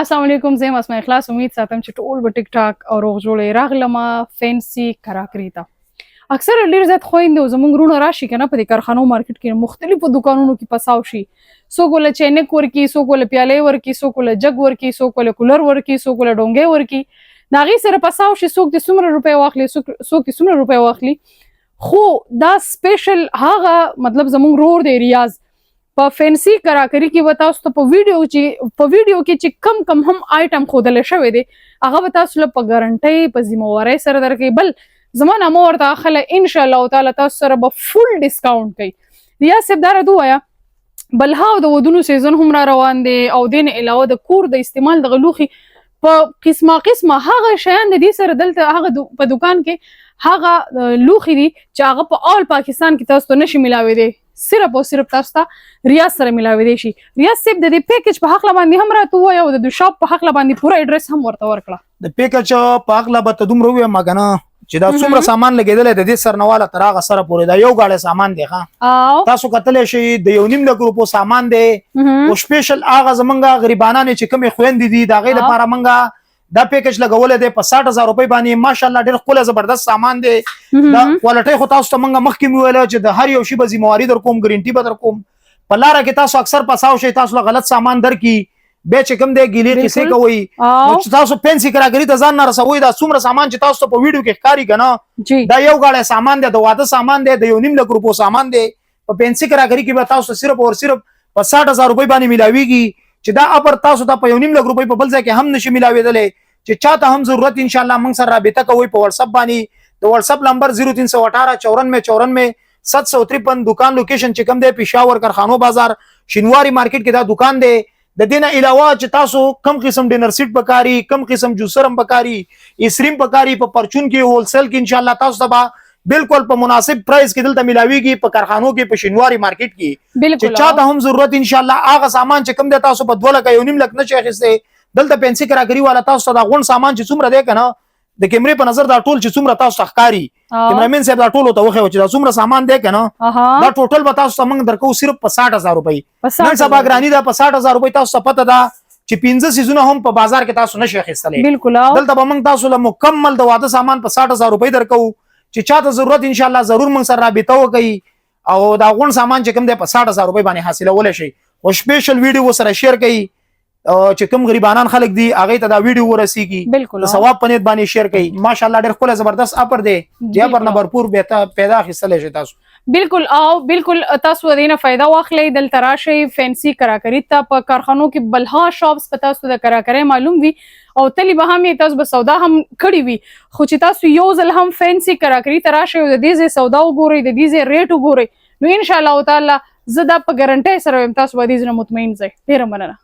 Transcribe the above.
السلام علیکم، زه یم اسماء اخلاص. امید ساتم چې ټول به ټیک ټاک او روغ جوړ یې. راغلم فینسي کراکري ته. اکثر ډیر زیات خویندې او زمونږ وروڼه راشي کنه، په دې کارخانو مارکیټ کې مختلفو دکانونو کې پساو شي. څوک ول چینک ورکی، څوک ول پیالې ورکی، څوک ول جګ ورکی، څوک ول کولر ورکی، څوک ول ډونګې ورکی. د هغې سره پساو شي، څوک دې څومره روپۍ واخلي، څوک دې څومره روپۍ واخلي. خو دا سپیشل هغه مطلب زمونږ رور دی ریاض، په فینسی کراکری کې به تاسو ته په ویډیو کې چې کم کم هم آیټم ښودل شوی دی، هغه به تاسو له په ګارنټۍ، په ذمہوارۍ سره درکوي. بل زما نامه ورته اخله، ان شاء الله تعالی تاسو سره به فول ډسکاونټ کوي. ریاض صاحب، دا راته ووایه، بلها د ودونو سیزن هم را روان دی او دین علاوه د کور د استعمال د لوښي په قسمه قسمه هغه شیان د دې سره دلته هغه په دکان کې هغه لوښي دي چې هغه په آل پاکستان کې تاسو ته نشي ملاوي دي، صرف او صرف تاسو ته ریاض سره ملاوي دي شي. ریاض صاحب، د دې پیکج په حق باندې هم راته ووایه او د شاپ په حق باندې پوره ایډریس هم ورته ورکړه. د پیکج په حق به ته دومره ووایم کنه چې دا څومره سامان لګیدلی د دې سرنواله تر هغه سره پورې دا یو گاډی سامان دی. ښه، تاسو کتلی شئ، د 1.5 لک روپو سامان دی. او سپیشل هغه زمونږه غریبانان چې کومې خویندې دي، د هغې لپاره مونږه دا پیکج لګولی دی په 60,000 روپۍ باندې. ماشاءالله، ډېر ښکلی زبردست سامان دی. دا کوالټي خو تاسو ته مونږه مخکې مې ویل چې د هر یو شي به ذمہواري در کوم، ګارنټي به در کوم. په لاره کې تاسو اکثر پساو شئ، تاسو له غلط سامان درکې، بیا چې کوم دی ګیلې قصې کوئ. نو چې تاسو فینسي کراکري ته ځان نه رسوئ، دا څومره سامان چې تاسو ته په ویډیو کې ښکاري کنه، دا یو گاډی سامان دی، د واده سامان دی، د 1.5 لک روپو سامان دی. په فینسي کراکري کې به تاسو صرف او صرف په 60,000 روپۍ باندې ملاویږي چې دا اپر تاسو ته په 1.5 لک روپۍ په بل ځای کې هم نشي ملاویدلی. چې چاته هم ضرورت، ان شاء الله موږ سره رابطه کوئ په واتس اپ باندې. د واتس اپ نمبر 0318 94 94 753. دکان لوکیشن چې کوم دی، پېښور کارخانو بازار شینواری مارکیټ کې دا دکان دی. د دې نه علاوه چې تاسو کم قسم ډینر سیټ پکاري، کم قسم جوسر هم پکاري، ایسریم پکاري، په پرچون کې، هولسیل کې، ان شاء الله تاسو ته به بالکل په مناسب پرایس کې دلته ملاویږي، په کارخانو کې، په شینواری مارکیټ کې. چې چاته هم ضرورت، ان شاء الله هغه سامان چې کوم دی تاسو په 2 لک، 1.5 لک نشي اخیستی، دلته فینسي کراکري والا تاسو ته دا غون سامان چې څومره دی کنه، د کیمرې په نظر دا ټول چې څومره تاسو ته ښکاري، کیمرامین صاحب دا ټول ته وښیو چې دا څومره سامان دی کنه، دا ټوټل به تاسو ته موږ درکو صرف په 60,000 روپۍ. په نن سبا ګرانی ده. په 60,000 روپۍ تاسو ته پته ده چې پنځه سیزونه هم په بازار کې تاسو نشئ اخیستلی. دلته به موږ تاسو له مکمل د واده سامان په 60,000 روپۍ درکو. چې چاته ضرورت، ان شاء الله ضرور موږ سره رابطه وکړي او دا غون سامان چې کوم دی په 60,000 روپۍ باندې حاصلول شي. او سپیشل ویډیو سره شیر کړئ او چې کوم غریبانان خلک دي، هغه ته دا ویډیو ورسیږي. د ثواب په نیت باندې شیر کړئ. ماشاءالله، ډېر ښکلی زبردست اپر دی چې اپر نه भरपूर پیدا اخیستلی شي تاسو. بالکل، او بالکل تاسو دینه فائدہ واخلئ، دلته راشئ فینسی کراکری ته. په کارخانو کې بلها شاپس په تاسو د کراکری معلوم وي او تلی به هم یې، تاسو به سودا هم کړی وي، خو چې تاسو یو ځل هم فینسی کراکری ته راشئ او د دې ځای سودا وګورئ، د دې ځای ریټ وګورئ، نو ان شاء الله تعالی زه دا په ګارنټۍ سره وایم، تاسو به دې ځای نه مطمئن ځئ. ډیره مننه.